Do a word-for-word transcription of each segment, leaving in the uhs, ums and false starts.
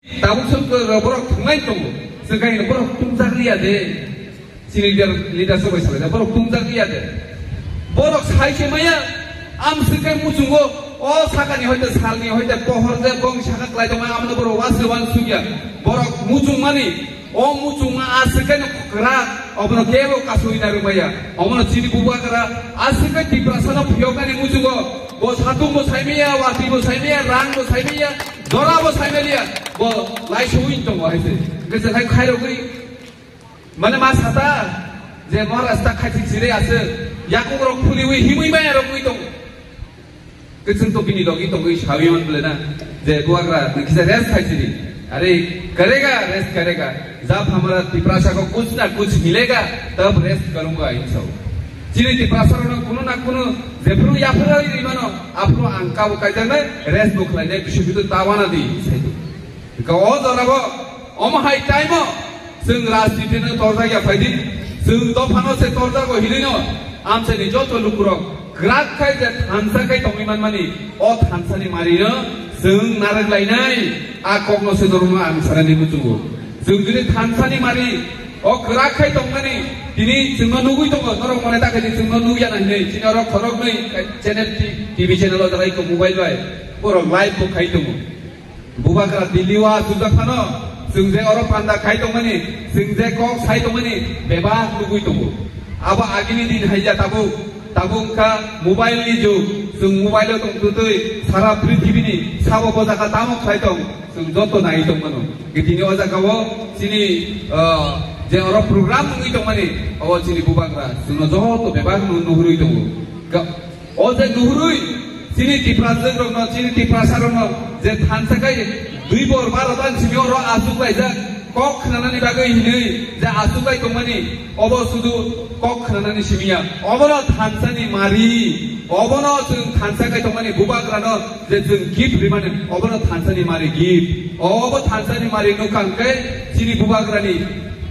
Tabuk song borok thunglai tongo. Swkang borok tungjakliya de. Chini leader, leader sobai salai borok tungjakliya de. Borok sai se maya. Am swkang muchungo. O sakani hoite salni hoite pohor je bong saka klai tongo amno borok wasi wan sugya. Borok muchung mani. O muchungma aswk khe no kwrak, obono kebo kasui na rwmaya. Omono chini bubagra aswk khe Tiprasa no phiyoknani muchungo. Bo satung bo saimaya, wati bo saimaya, rang bo saimaya, jora bo saimaya. Bo lai sui tongo hai se. Kese khai khai rogwi. Mane ma sata je Maharaj ta khai sik sire aswk. Yakung rok phuliwi himwi maya rogwi tongo. Kwchwng to bini logi tongwi sawi man bole na, je buagra nang kisa rest khai sidi. Are karega, rest karega. Jab hamara Tiprasa ko kuch na kuch milega, tab rest karunga ahin sao. Chini Tiprasa rok no kuno na kuno jephru yaphra ri mano, aphru ang kabo kaijak nai, rest bo khlai nai, bisu bitu tawana di sai. Ka o jora bo, omo hai time o, chwng rajniti no torjak ya phaidi, chwng dopha no se torjago hinwi no, amchai ni joto lukurok, kwrak khai je thansa khai tongwi manmani, o thansa ni mari no, chwng narwk lainai, a kok no se norok no ang sanani muchungo. Chwng jodi thansa ni mari, o kwrak khai tongmani, tini chwng no nugwi tongo, norok mane ta khai chwng no nugya na hinwi, chini oro khorok nwi, channel, T V channel o jagai ko mobile bai, borok live bo khai tongo. Bubagra Delhi o aswk jak phano, chwng je oro panda khai tongmani, chwng je kok sai tongmani, bebak nugwi tongo. Abo agini din hai ya tabuk, tabuk wngkha mobile ni jug, chwng mobile o tong twtwi sara prithibi ni sabo bo jaga tamo khlai tong, chwng joto nai tong mano. Tini o jaga o chini, ah, je oro program wngwi tongmani, abo chini bubagra chwngno joto bebak no nuhurwi tongo. Ga-, O je nuhurwi, chini Tiprasa rokno, chini Tiprasa rokno, je thansa kai dui bor baro dan simi oro aswk laijak, kok khnanani bagwi hinwi, je aswk lai tongmani, obo sudu kok khnanani simi ya. Obono thansa ni mari, obono chwng thansa kai tongmani bubagrano, je chwng gift rimani, obono thansa ni mari gift. Obo thansa ni mari nukha hwnkhe, chini bubagrani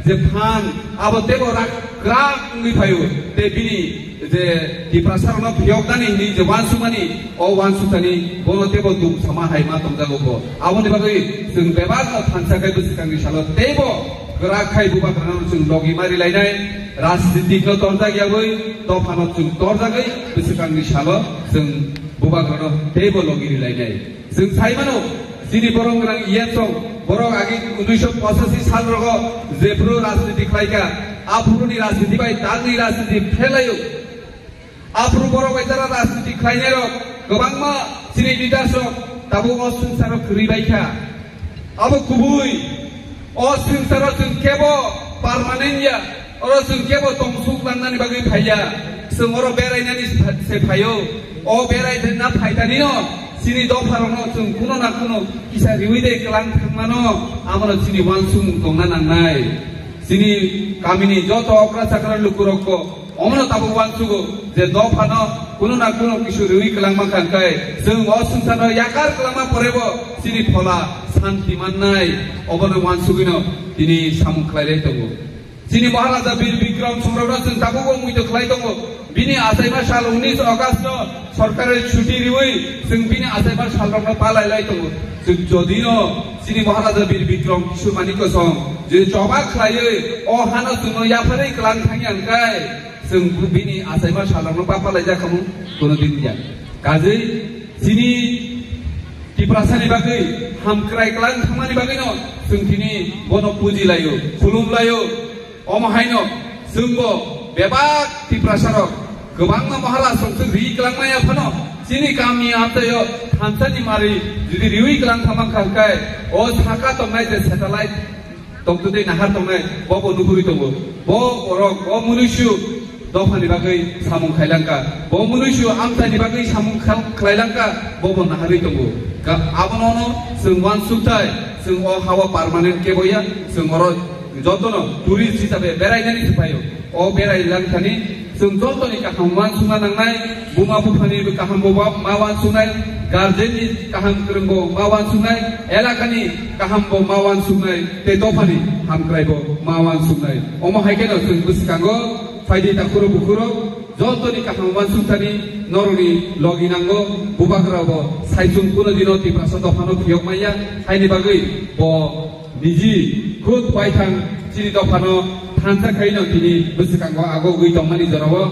je phan, abo tebo rak krak wngwi phaio, te bini je Tiprasa rokno phiyoknani hinwi je wansukmani, o wansukmani bono tebo dum sama hai ma tongjago bo. Aboni bagwi chwng bebak no thansa khai bwswkangni salo teibo kwrak khai bubagrano chwng logi mari lainai, rajnitik no torjak yagwi, dophano chwng torjagwi bwswkangni salo chwng bubagrano teibo logi ri lainai. Chwng sai mano, chini borok gwnang iyensong, borok agi unnish pochashi sal rogo jephru rajniti khlaikha, aphuruni rajniti bai talni rajniti phelaio. Aphuru borok bai jara rajniti khlainai rok kwbangma chini leaders rok tabuk o swngcharo kwrwi baikha. Abo kubui, o swngcharo chwng kebo permanent ya, oro chwng kebo tongsuk langnani bagwi phaiya, chwng oro berainani se phaio. O berai na phaitanino chini dopharokno chwng kuno na kuno kisa riwi de kwlang thangmano, abono chini wansukmung tongna nangnai. Chini kamini joto okra chakra lukurokbo omono tabuk wansugo je dophano kuno na kuno kisu riwi kwlangma kha hwnkhe chwng o swngcharno yakar kwlangma porebo chini phola santi mannai, obono wansugwino tini samung khlailai tongo. Chini Maharaja Bir Bikram Songrokno chwng tabukbo muitu khlai tongo. Bini achaima sal unnish August no sorkari chuti riwi chwng bini achaima salrokno palai lai tongo. Chwng jodino chini Maharaja Bir Bikram Kishore Manik Kosong je choba khlaiwi o hano chwngno yapharwi kwlang thangya hwnkhe chwng bini achaima salrokno pa palai jakhamu kono din ya. Kajwi chini Tiprasani bagwi hamkrai kwlang thangmani bagwino chwng tini bono puji laio, khulum laio. Omo haino chwngbo bebak Tiprasarok kwbangma Maharaj songchwk ri kwlangmaya phano chini kami amchaio thansani mari jodi riwi kwlang thangma kha hwnkhe o saka tongnai je satellite tongtwtwi nahar tongnai bobo nuhurwi tongo. Bo borok, bo munuisu dophani bagwi samung khailangkha, bo munuisu amchaini bagwi samung khal-, khlailangkha, bobo naharwi tongo. Ga-, abono no chwng wansukthai, chwng o hao permanent keboya, chwng oro jotono tourist hisabe berainani se phaio. O berai langthani chwng jotoni kaham wansukna nangnai, buma buphani kaham bo ba-, ma wansuknai, guardian ni kaham kwrwng bo ma wansuknai, elakani kaham bo ma wansuknai, tei dophani hamkrai bo ma wansuknai. Omo hai kheno chwng bwskango phaidi takhuro bukhuro, Jotoni kaham uansukthani norokni logi nango, bubagra bo saichung kuno dino Tiprasa dophano phiyok manya, haini bagwi bo niji khud paithang chini dophano thansa khaino tini bwswkango agogwi tongmani jorao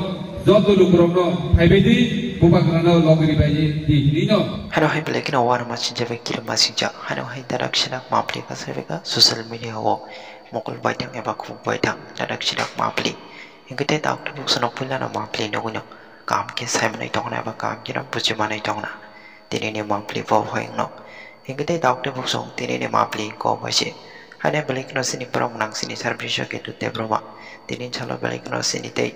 joto lukurokno phaibai di, bubagrano logi ribai di hinwi no. Hano hai belai kheno uanama sinjabai kirima sinjak, hano hai darak sinak mapli kasai beka social media o mokol baithang eba khubuk baithang darak sinak mapli. Hingke tei tauk tei buksuno puilano mapli nugwino kaham khe saimanwi tongna eba kaham kheno bujimanwi tongna. Tinini mapli bo hai wngno. Hingke tei tauk tei buksung tinini mapli kok bai se. Haino belai kheno chini borok nang chini service o khe tute borok ba. Tini salo belai kheno chini tei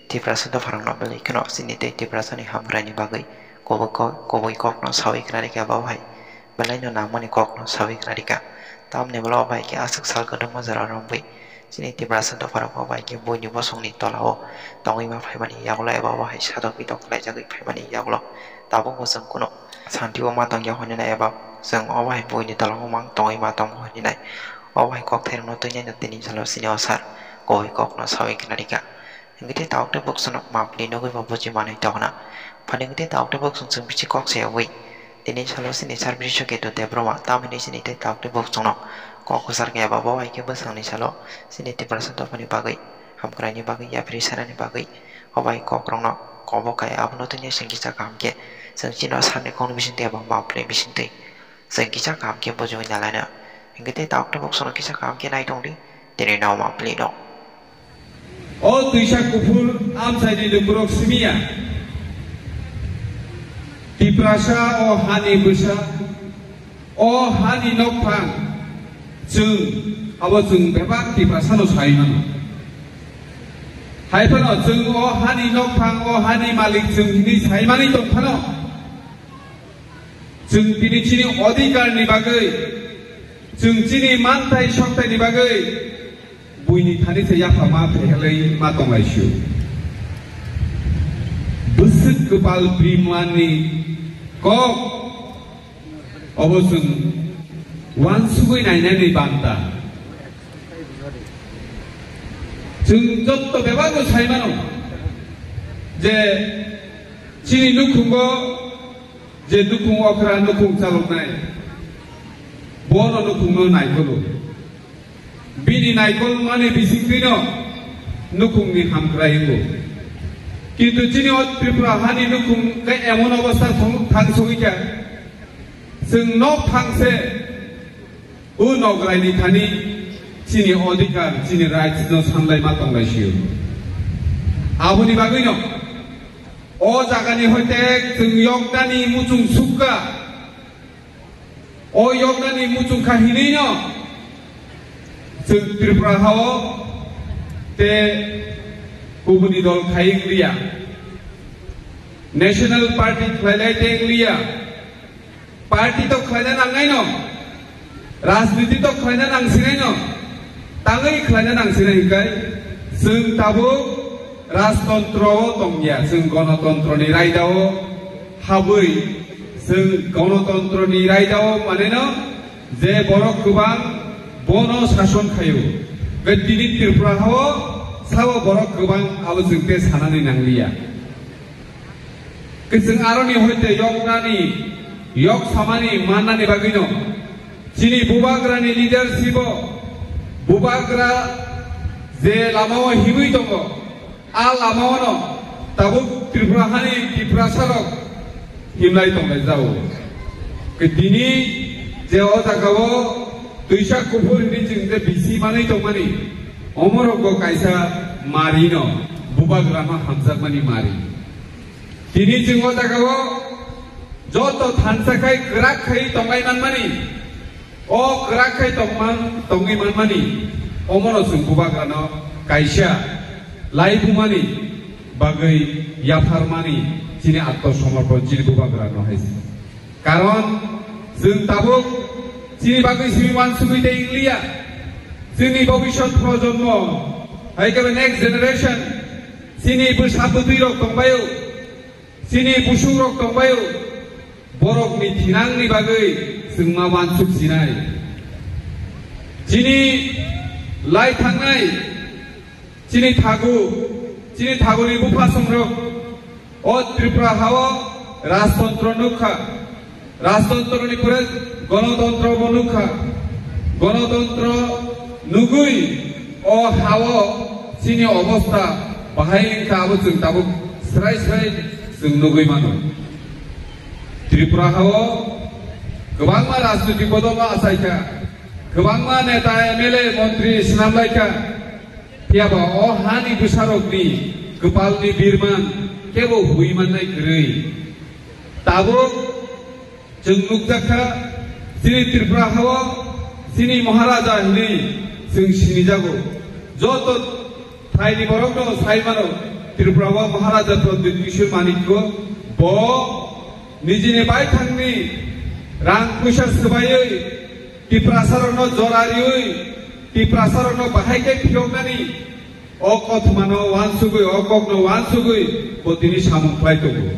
Tiprasa dopharokno belai kheno chini tei Tiprasani hamkraini bagwi kubui kok, kubui kokno saui khna rikha bo hai. Belaino nangmani kokno saui khna rikha. Tamni ulo bai khe aswk sal kwdwkma jora romwi chini Tiprasa dopharok bai khe buini bosongni tolao tongwi ma phaimani yagulo eba obo hai sadok bitok khlaijagwi phaimani yagulo tabukbo chwng kuno santio ma tongya hwnwi nai eba chwng obo hai buini tolao mang tongwi ma tongo hwnwi nai. Obo hai kokthairokno twi naino tini salo chini o sar kubui kokno saui khna rikha. Hingke tei tauk tei buksuno mapli nugwi bo buji manwi tongna. Phani hingke tei tauk tei buksung chwng bisi kok se wi. Tini salo chini service o khe tute borok ba. Tamoni chini tei tauk tei buksungno kok kwchar khe eba bo hai khe bwsangni salo chini Tiprasa dophani bagwi, hamkraini bagwi, yapri sanani bagwi. Obo hai kokrokno kobo kai abono tini chwng kisa kaham khe chwng chini o sakni kokni bisingtwi eba mapli bisingtwi. Chwng kisa kaham khe bujiwi nalaina. Hingke tei tauk tei buksongno kisa kaham khe nai tongdi. Tini no mapli no. O twisa kuphur amchaini lukurok simiya. Tiprasa o hani bwsa, o hani nokphang, chwng abo chwng bebak Tiprasano sai mano. Hai phano chwng o hani nokphang, o hani malik chwng hinwi sai manwi tong phano. Chwng tini chini odhikar ni bagwi, chwng chini manthai sokthai ni bagwi, buini thani se yapha ma phehelai ma tonglai sio. Bwswk kwpal brimani kok obo chwng uansugwi nainani banta. Chwng jotto bebakno sai mano je chini nukhungo je nukhung okra, nukhung chaloknai, bono nukhungno naikolo. Bini naikolmani bisingtwino nukhungni hamkrai wngo. Kintu chini o Tripura hani nukhung khe emon obostha thang-, thang sogwi kha, chwng nok thang se o nokraini thani chini odhikar, chini rights no sanlai ma tonglai sio. Aboni bagwino o jagani hoite chwng yoknani muchung sukha. O yoknani muchung kha hinwi no chwng Tripura hao te kubuni dol khai wngliya. National Party khlailai te wngliya. Party to khlaina nangnai no. Rajniti to khlaina nangsinai no. Tangwi khlaina nangsinai hinkai chwng tabuk rajtontro o tongya, chwng gonotontro ni raida o habwi, chwng gonotontro ni raida o maneno je borok kwbang bono sason khaio. Be tini Tripura hao sabo borok kwbang abo chwng te sanani nangliya. Kwchwng aroni hoite yoknani, yok samani mannani bagwino chini bubagrani leadership o bubagra je lamao himwi tongo, a lamao no tabuk Tripura hani Tiprasa rok himlai tonglai jao. Ke tini je o jaga o twisa kuphur hini chwng je bisi manwi tongmani, omorok bo kaisa mari no, bubagra no hamjakmani mari. Tini chwng o jaga o joto thansa khai kwrak khai tonglai manmani, o kwrak khai tongman, tongwi manmani, omono chwng bubagrano kaisa laibumani bagwi yapharmani chini atmosomorpon chini bubagrano hai se. Karon chwng tabuk chini bagwi simi uansugwi tei wngliya. Chini bobisot projonmo, hai khe next generation, chini bwsa bwtwi rok tongbaio, chini busuk rok tongbaio, borok ni thinang ni bagwi chwng ma uansuk sinai. Chini lai thangnai, chini thagu, Chini thaguni bupha songrok o Tripura hao rajtontro nukha. Rajtontro ni pore gonotontro bo nukha. Gonotontro nugui o hao chini obostha bahai wngkha abo chwng tabuk srai srai chwng nugui mano. Tripura hao kwbangma rajniti bodolno achaikha, kwbangma neta, M L A, montri swnamlaikha. Phiya ba o hani bwsarokni kwpalni birman kebo huimannai kwrwi. Tabuk chwng nukjakha, chini Tripura hao chini Maharaja hinwi chwng sinijago. Joto thaini borokno sai mano, Tripura o Maharaja Pradyut Kishore Manikya bo nijini baithangni rang puisa swbaiwi Tiprasarokno jora riwi, Tiprasarokno bahai khe phiyoknani o kothomano uansugwi, o kokno uansugwi bo tini samung khlai tongo.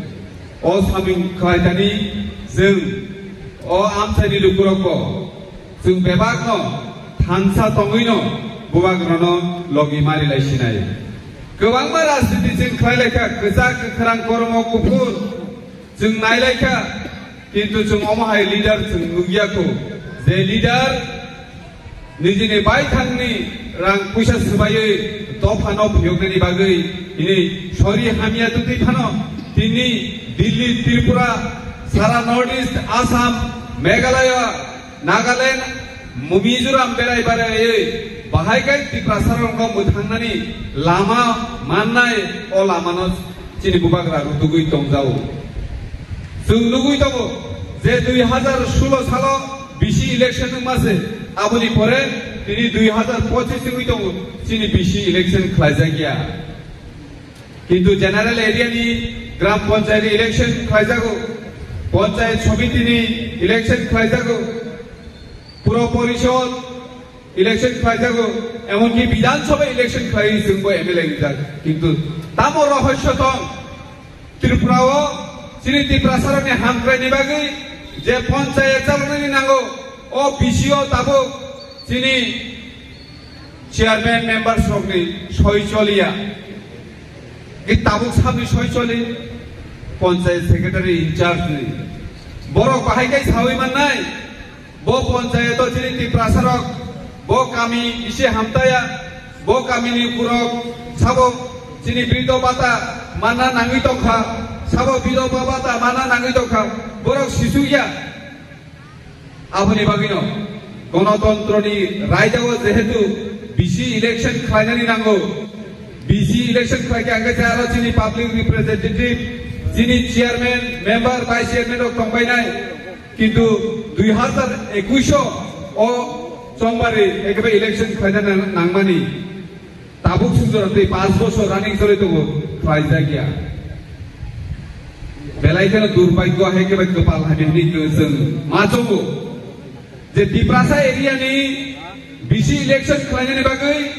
O samung khlai thani chwng o amchaini lukurokbo chwng bebakno thansa tongwino bubagrano logi mari lai sinai. Kwbangma rajniti chwng khlai lai kha, kwchak, kwkhrang, kormo, kuphur. Chwng nailaikha, kintu chwng omo hai leader chwng nukya kho. Je leader nijini baithangni rang puisa swbaiwi dophano phiyoknani bagwi hini sori hamya twtwi phano tini Delhi, Tripura, sara North East, Assam, Meghalaya, Nagaland, Mizoram berai berai bahai khe Tiprasarokno mwthangnani lama mannai, o lamano chini bubagra rutugwi tongjao. Chwng nugwi tongo je dui hazar solo salo B C election wngma se, aboni pore tini dui hazar pochis wngwi tongo, chini B C election khlaijakya. Kintu general area ni gram panchayat election khlaijago, panchayat samiti ni election khlaijago, pura parishad election khlaijago, emonki Bidhan Sabha election khlai chwngbo M L A wngjak. Kintu tamo rohosyo tong? Tripura o chini Tiprasarokni hamkraini bagwi je panchayat chaloknani nango, o B C o tabuk chini chairman members rokni soi choliya. Ki tabuk sabni soi choli, panchayat secretary in charge ni. Borok bahai kai sawi mannai, bo panchayato chini Tiprasarok, bo kami isi hamtaya, bo kamini borok sabo chini bidho bhata manna nangwi tongkha, sabo bidho bhata manna nangwi tongkha, borok sisukya. Aboni bagwino gonotontroni raidao jehetu B C election khlainani nango, B C election khlaikhe angkhe aro chini public representative, chini chairman, member, vice chairman rok tongbainai. Kintu dui hazar ekush o chongbari ekebe election khlaina nang-, nangmani. Tabuk sujora tei panch bosor running choli tongo, khlaijakya. Belai kheno durbhagyo hai khe bai kwpal hamya hwnwi chwng ma chongo. Je Tiprasa area ni B C election khlainani bagwi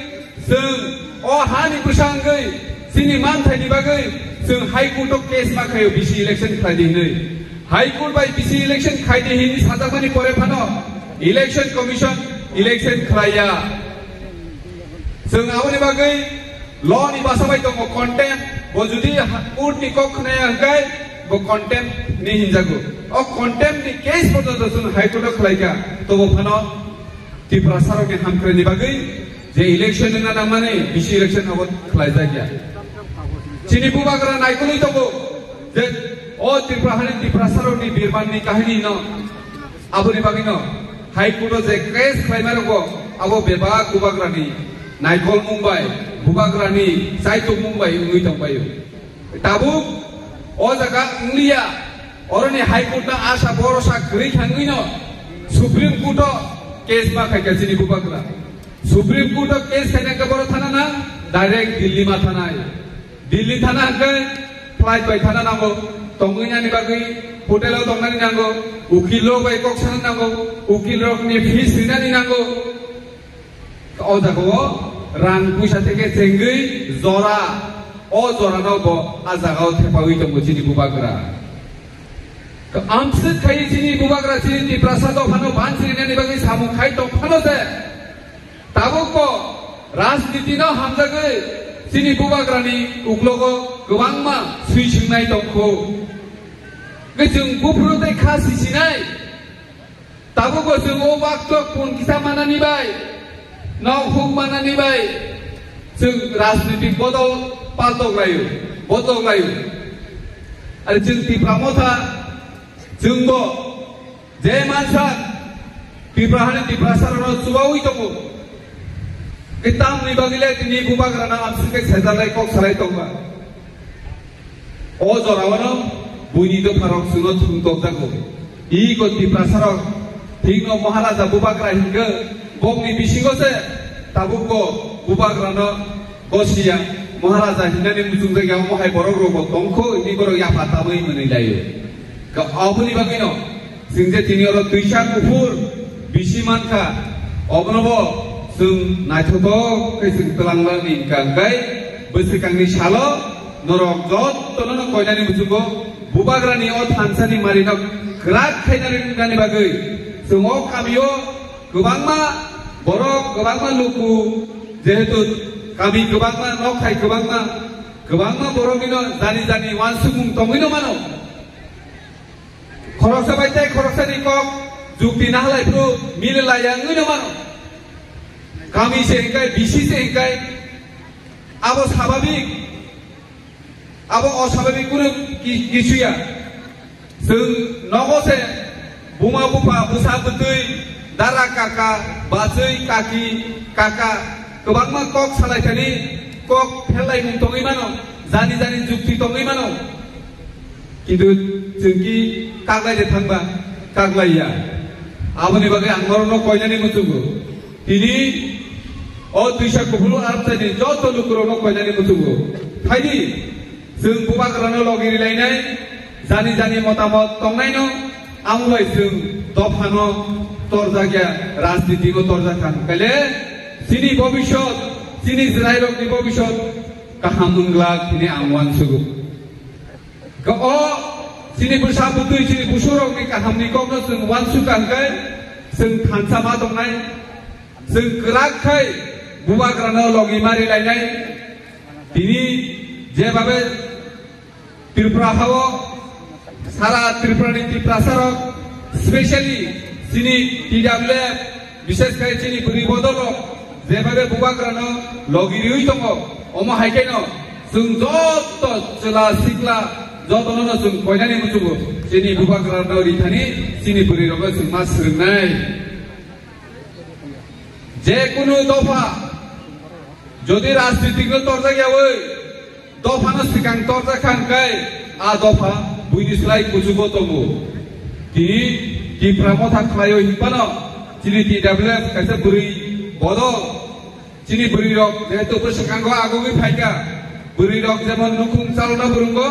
chwng o hani bwsangwi chini manthaini bagwi chwng High Court o case ma khaio B C election khlaidi hwnwi. High Court bai B C election khaidi hwnwi sajakmani pore phano Election Commission election khlaiya. Chwng aboni bagwi law ni basa bai tongo contempt. Bo judi ha-, court ni kok khwnaya hwnkhe bo contempt ni hinjago. O contempt ni case porjonto chwng High Court o khlaikha. Tobo phano Tiprasarokni hamkraini bagwi je election wngna nangmani, B C election abo khlaijakya. Chini bubagra naikolwi tongo je o Tripura hani Tiprasarokni birmanni kahini no. Aboni bagwino High Court o je case khlaima rokbo abo bebak bubagrani naikolmung bai, bubagrani chaitukmung bai wngwi tongbaio. Tabuk o jaga wngliya, oroni High Court no asa borosa kwrwi thangwino Supreme Court o case ma khaikha chini bubagra. Supreme Court o case khaina khe boro thana nang, direct Delhi ma thanai. Delhi thana hwnkhe flight bai thana nango, tongwi nani bagwi hotel o tongnani nango, ukil rok bai kok sana nango, ukil rok ni fees rinani nango. O jaga o rang puisa theke chengwi jora, o jora no bo a jaga o thepawi tongo chini bubagra. Amswk khai chini bubagra chini Tiprasa dophano bansi rinani bagwi samung khai tong phano se. Tabuk bo rajniti no hamjagwi Chini bubagrani uklogo kwbangma swi swngnai tongkho. Khe chwng buphuru tei kha sisinai. Tabukbo chwng o baktok pun kisa manani bai, nok huk manani bai, chwng rajnitik bodol paltok laio, bodol laio. Ari chwng Tipra Motha, chwngbo je mansa Tipra hani Tiprasarokno chubaui tongo. Khe tamni bagwi le tini bubagrano amswk khe sejalai kok salai tongba. O jorao no buini dopharok chwngno thwng tokjago. Iko Tiprasarok thikno Maharaja bubagra hinkhe bokni bisingo se tabukbo bubagrano gosiya Maharaja hinani muchungjak ya omo hai borok rokbo tongkho hini borok yapha tabwi mwnwi laio. Ka aboni bagwino chwng je tini oro twisa kuphur bisi mankha, obonobo chwng naithotok khe chwng twlanglani hwnkha hwnkhe bwswkangni salo norok jotono no koinani muchungo bubagrani o thansani marino kwrak khainani wngmani bagwi chwng o kamio kwbangma borok, kwbangma luku, jehetu kami kwbangma, nok hai kwbangma, kwbangma boroknino jani jani uansukmung tongwino mano. Khoroksa bai tei khoroksani kok jukti nahalai phuru mili laiya wngwi no mano. Kami se hingkai, bisi se hingkai, abo sababik, abo osababik kunu ki-, kisu ya. Chwng nogo se buma bupha, bwsa bwtwi, dara kaka, bachwi kaki, kaka, kwbangma kok salai thani, kok pherlaimung tongwi mano, jani jani jukti tongwi mano. Kintu chwng ki kaklai de thangba, kaklai ya. Aboni bagwi ang norokno koinani muchungo. Tini o twisa kuphuru archaini joto lukurokno koinani muchungo. Phaidi, chwng bubagrano logi rilainai, jani jani motamot tongnaino, amo bai chwng dophano torjakya rajnitino torjak thang. Kale chini bobisot, chini chwrairokni bobisot kaham wngglak hini ang uansugo. Khe o chini bwsa bwtwi, chini busurokni kahamni kokno chwng uansukha hwnkhe chwng thansa ma tongnai, chwng kwrak khai bubagrano logi ma rilainai. Tini jebabe Tripura hao sara Tripurani Tiprasarok, specially chini T W F, bishes khai chini bwrwi bodolrok jebabe bubagrano logi riwi tongo, omo hai kheno chwng joto chwla sikla jotono no chwng koinani muchungo chini bubagrano rithani chini bwrwirokno chwng ma swrwngnai. Je kunu dopha jodi rajnitik no torjak yawi, dophano swkang torjak kha hwnkhe a dopha buini slai kuchugo tongo. Tini Tipra Motha khlaio hinphano chini T W F kaisa bwrwi bodol, chini bwrwirok jehetu bwswkango agugwi phaikha, bwrwirok jemon nukhung chalona bwrwngo,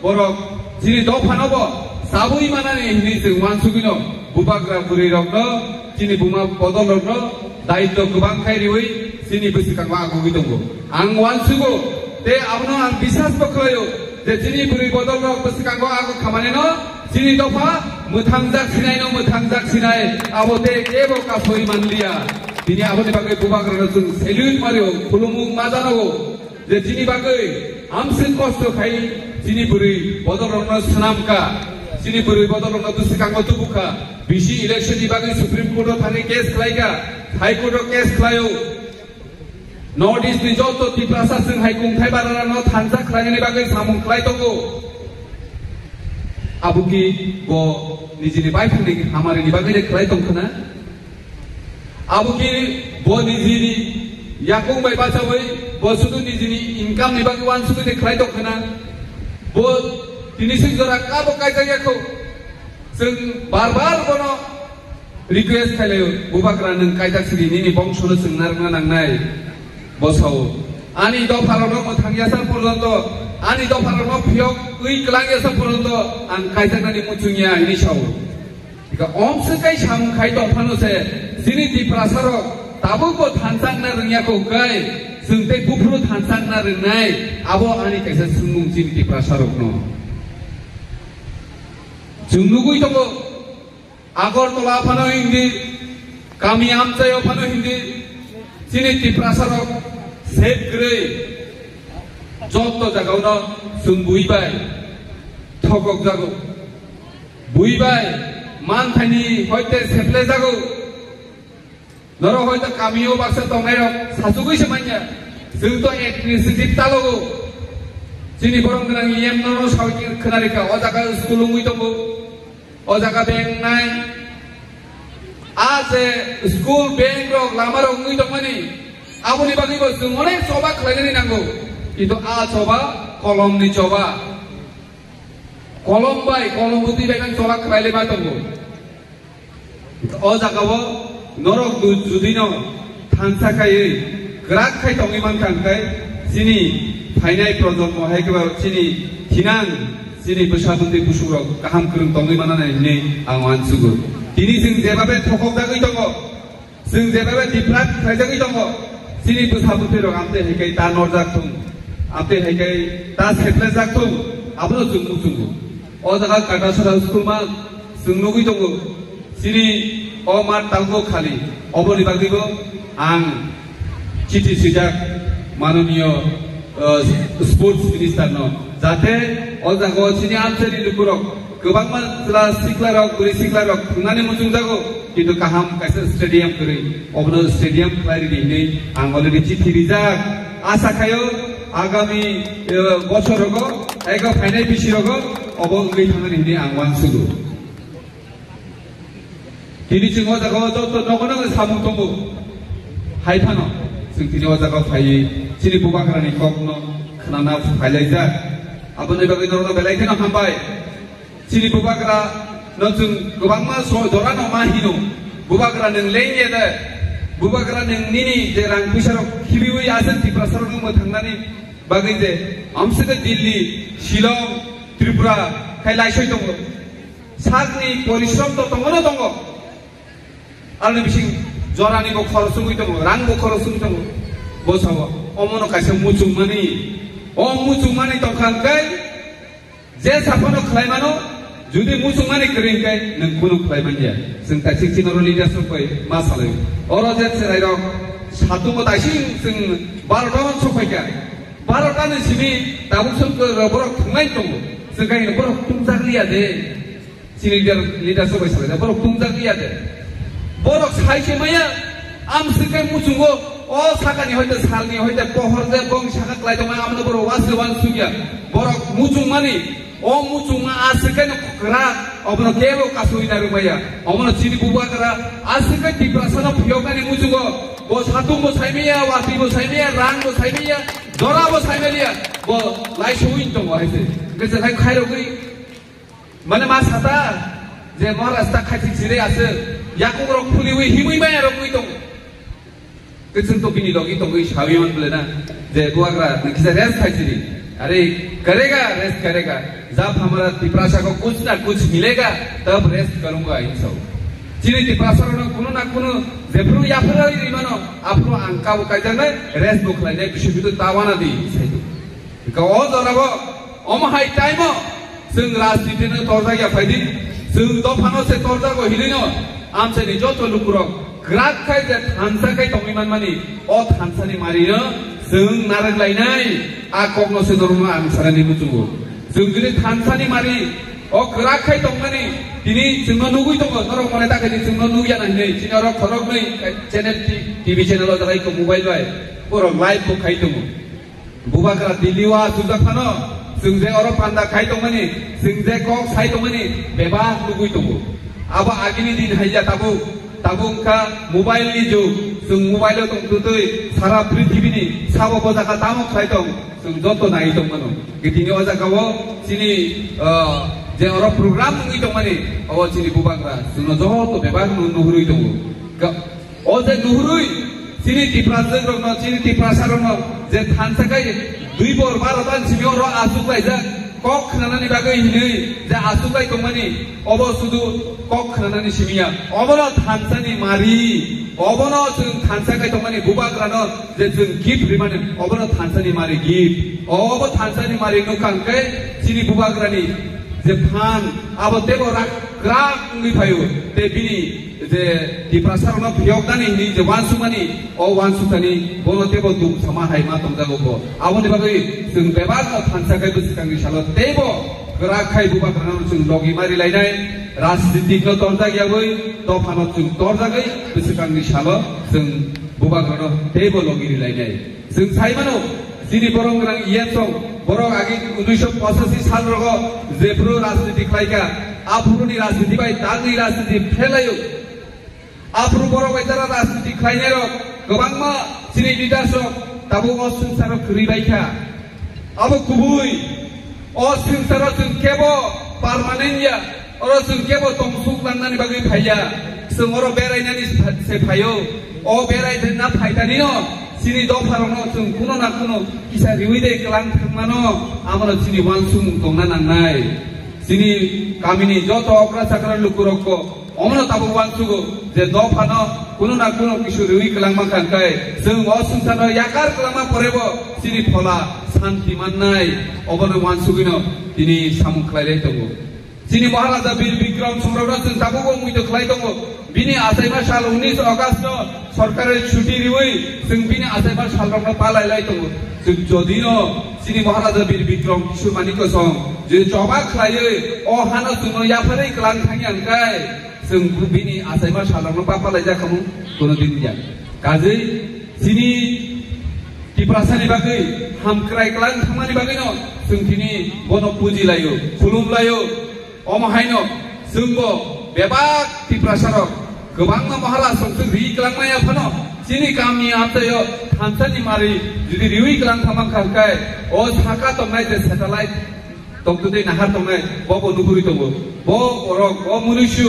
borok chini dophanobo chabwi manani hinwi chwng uansugwino bubagra bwrwirokno, chini buma bodolrokno daityo kwbang khai riwi chini bwswkango agugwi tongo. Ang uansugo tei abono ang bisas bo khlaio je chini bwrwi bodolrok bwswkango agu khamanino chini dopha mwthangjak sinaino mwthangjak sinai abo tei kebo kasoi manliya. Tini aboni bagwi bubagrano chwng salute mario, khulumung ma janogo. Je chini bagwi amswk kosto khai chini bwrwi bodolrokno swnamkha, chini bwrwi bodolrokno bwswkango tubukha, bisi election ni bagwi Supreme Court o thangwi case khlaikha, High Court o case khlaio. North East ni joto Tiprasa chwng hai kungthai bararano thansa khlainani bagwi samung khlai tongo. Abo ki bo nijini baithangni hamarini bagwi le khlai tongkhana? Abo ki bo nijini yakung bai bachawi bo sudu nijini income ni bagwi uansugwi de khlai tongkhana? Bo tini sing jora kabo kaijak yakho. Chwng bar bar bono request khailai, bubagra nwng kaijak sidi nini bongsono chwng narwkna nangnai. Bo sao, ani dopharokno mwthang yasa porjonto, ani dopharokno phiyok wi klang yasa porjonto ang kaijaknani muchung ya hini sao. Ika omswk kai samung khai tongphano se chini Tiprasarok tabukbo thanchakna rwngya kho kai, chwng tei buphuru thanchakna rwngnai, abo ani kaisa swngmung chini Tiprasarokno. Chwng nugwi tongo, Agartala phano hindi, kami amchaio phano hindi, chini Tiprasarok safe kwrwi, Jotto jagao no chwng bui bai thokok jago. Bui bai manthaini hoite seple jago. Norok hoito kamio baksa tongnairok sachugwi se manya. Chwng to administrative talogo. Chini borok gwnang E M no sawi khe khwnarikha. O jaga school wngwi tongo. O jaga bank nai. A je school, bank rok, lama rok wngwi tongmani. Aboni bagwi bo chwng onek choba khlainani nango. Kintu a choba kolomni choba. Kolom bai kolom bwtwi bai nang choba khlailai ma tongo. O jagao norok du-, judino thansa khaiwi kwrak khai tongwi mankha, hwnkhe chini phainai projonmo hai khe ba chini thinang, chini bwsa bwtwi busukrok kaham kwrwng tongwi mananai hwnwi ang uansugo. Tini chwng jebabe thokokjagwi tongo, chwng jebabe deprive khlaijagwi tongo, chini bwsa bwtwirok amtwi hai khe ta norjak thung, amtwi hai khe ta seplejak thung, abono chwng muchungo. O jaga Katasora school ma chwng nugwi tongo. Chini o mat talgo khali. Oboni bagwibo ang chithi swijak manoniyo, uh, sports minister no, jate o jaga o chini amchaini lukurok kwbangma chwla siklarok, bwrwi siklarok thwngnani muchungjago, kintu kaham kaisa stadium kwrwi. Obono stadium khlai ridi hinwi ang already chithi rijak. Asa khaio agami, uh, bosorogo, ego phainai bisirogo obo wngwi thangnani hinwi ang uansugo. Tini chwng o jaga o joto nogo nogo samung tongo. Hai phano chwng tini o jaga o phaiwi chini bubagrani kokno khwnana phailaijak. Aboni bagwi norokno belai kheno hambai. Chini bubagra no chwng kwbangma so-, jora no ma hino. Bubagra nwng lengya de. Bubagra nwng nini je rang puisa rok khibiwi aswk Tiprasa rok no mwthangnani bagwi je amswk Delhi, Shillong, Tripura khai laisoi tongo. Sakni porishrom to tongo no tongo. Aroni bising jorani bo khorok sungwi tongo, rang bo khorok sungwi tongo. Bo sao, omono kaisa muchungmani. O muchungmani tongkha hwnkhe je saphano khlai mano, judi muchungmani kwrwi hwnkhe nwng kunu khlai manya. Chwng taisik chini oro leaders rok bai ma salai. Oro je chwrairok satungo taising chwng barota o sokphaikha. Barota ni simi tabuk song borok thwnglai tongo. Chwng kaisa borok tungjakliya de. Chini leader, leader sobai salai da, borok tungjak liya de. Borok sai se maya, amswk khe muchungo, o sakani hoite salni hoite pohor je bong saka klai tongma, amno borok wasi wan sugya. Borok muchung mani, o muchungma aswk khe no kwrak, obono kebo kasui na rwmaya. Omono chini bubagra aswk khe Tiprasa no phiyoknani muchungo, bo satung bo sai maya, wati bo sai maya, rang bo sai maya, dora bo sai maya, bo lai sui tongo hai se. Khe se khai khairogwi. Mane ma sata je Maharaj ta khachi chire ase, yakung rok phuliwi himwi maya rok wi tong. Kechung to bini logi tongwi sawi man bole na, je buagra nang kisa rest khai chiri. Are karega, rest karega. Jab hamara Tiprasa ko kuch na kuch milega, tab rest karunga insau. Chini Tiprasa rok kuno na kuno jephru yaphra ri mano, aphru ang kabo kaijang nai, rest bo khlai nai, bisu bitu tawana di sai. Ka o jora bo, omo hai time o, chwng rajniti no torjak ya phaidi, chwng dopha no se torjago hinwi no, amchai ni joto lukurok, kwrak khai je thansa khai tongwi manmani, o thansa ni mari no, chwng narwk lainai, a kok no se norok no ang sanani muchungo. Chwng jodi thansa ni mari, o kwrak khai tongmani, tini chwng no nugwi tongo, norok mane ta khai chwng no nugya na hinwi, chini oro khorok nwi, channel, T V channel o jagai ko mobile bai, borok live bo khai tongo. Bubagra Delhi o achukjak phano, chwng je oro panda khai tongmani, chwng je kok sai tongmani, bebak nugwi tongo. Abo agini din hai ya tabuk, tabuk wngkha mobile ni jug, chwng mobile o tong twtwi sara prithibini sabo bo jaga tamo khlai tong, chwng joto nai tong mano. Tini o jaga o chini, ah, je oro program wngwi tongmani, abo chini bubagra chwngno joto bebak no nuhurwi tongo. Ga-, O je nuhurwi chini Tiprasarokno, chini Tiprasarokno je thansa khai dui bor baro tan simi oro achuk laijak, kok khnanani bagwi hinwi je achuk lai tongmani, obo sudu kok khnanani simi ya. Obono thansani mari, obono chwng thansa khai tongmani bubagrano je chwng gift rimani, obono thansani mari gift. Obo thansani mari nukha hwnkhe chini bubagrani je phan, abo tebo rak krak wngwi phaio, te bini Je Tiprasa rokno phiyoknani hwnwi je wansukmani, o wansukmani bono teibo duk sama hai ma tongjago bo. Aboni bagwi chwng bebakno thansa khe bwswkangni salo teibo kwrak khai bubagrano chwng logi ma rilainai, rajnitikno torjak yagwi, dophano chwng torjagwi bwswkangni salo chwng bubagrano teibo logi rilainai. Chwng sai mano, chini borom gwnang E M song, borok agi unnish sho pochashi sal rogo jephuru rajniti khlaikha, aphuruni rajniti bai tangni rajniti phelaio. Aphuru borok bai jara rajniti khlainai rok kwbangma chini leaders rok tabuk o swngcharo kwrwi baikha. Abo kubui. O swngcharo chwng kebo permanent ya, oro chwng kebo tongsuk langnani bagwi phaiya, chwng oro berainani se phaio. O beraina phaitanino chini dopharokno chwng kuno na kuno kisa riwi de kwlang thangmano, abono chini wansukmung tongna nangnai. Chini kamini joto okra chakra lukurokbo omono tabuk wansugo je dophano kuno na kuno kisu riwi kwlangma kha hwnkhe chwng o swngcharno yakar kwlangma porebo chini phola santi mannai, obono wansugwino tini samung khlailai tongo. Chini Maharaja Bir Bikram Songrokno chwng tabukbo muito khlai tongo. Bini achaima sal unnish August no sorkari chuti riwi chwng bini achaima salrokno palailai tongo. Chwng jodino chini Maharaja Bir Bikram Kishore Manik Kosong je choba khlaiwi o hano chwngno yapharwi kwlang thangya hwnkhe, chwng bini achaima salrokno pa palaijak khamu kono din ya. Kajwi chini Tiprasani bagwi hamkrai kwlang thangmani bagwino chwng tini bono puji laio, khulum laio. Omo haino chwngbo bebak Tiprasarok kwbangma Maharaj songchwk ri kwlangmaya phano chini kami amchaio thansani mari jodi riwi kwlang thangma kha hwnkhe o saka tongnai je satellite tongtwtwi nahar tongnai bobo nuguri tongo. Bo borok, bo munuisu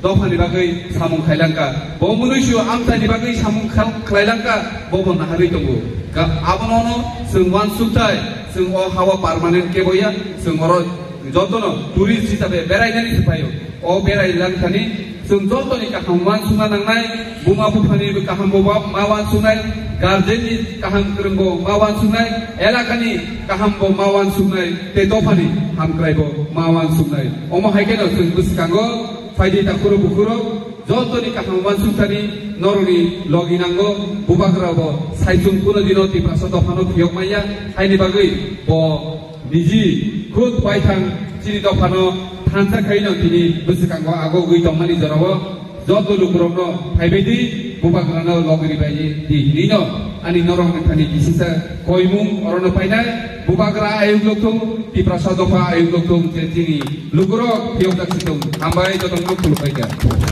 dophani bagwi samung khailangkha, bo munuisu amchaini bagwi samung khal-, khlailangkha, bobo naharwi tongo. Ga-, abono chwng wansukthai, chwng o hao permanent keboya, chwng oro jotono tourist hisabe berainani se phaio. O berai langthani chwng jotoni kaham wansukna nangnai, buma buphani kaham bo ba-, ma wansuknai, guardian ni kaham kwrwng bo ma wansuknai, elakani kaham bo ma wansuknai, tei dophani hamkrai bo ma wansuknai. Omo hai kheno chwng bwskango phaidi takhuro bukhuro jotoni kaham wansukthani norokni logi nango, bubagra bo saichung kuno dino Tiprasa dophano phiyok manya, haini bagwi bo niji khud paithang chini dophano thansa khaino tini bwswkango agogwi tongmani jorao joto lukurokno phaibai di, bubagrano logri bai di hinino ani norokni thani kisisa koimung orono painai. Bubagra ayuk lokthung, Tiprasa dopha ayuk lokthung, je chini lukurok phiyok dak situng. Hambai, jotono khulumbai kha.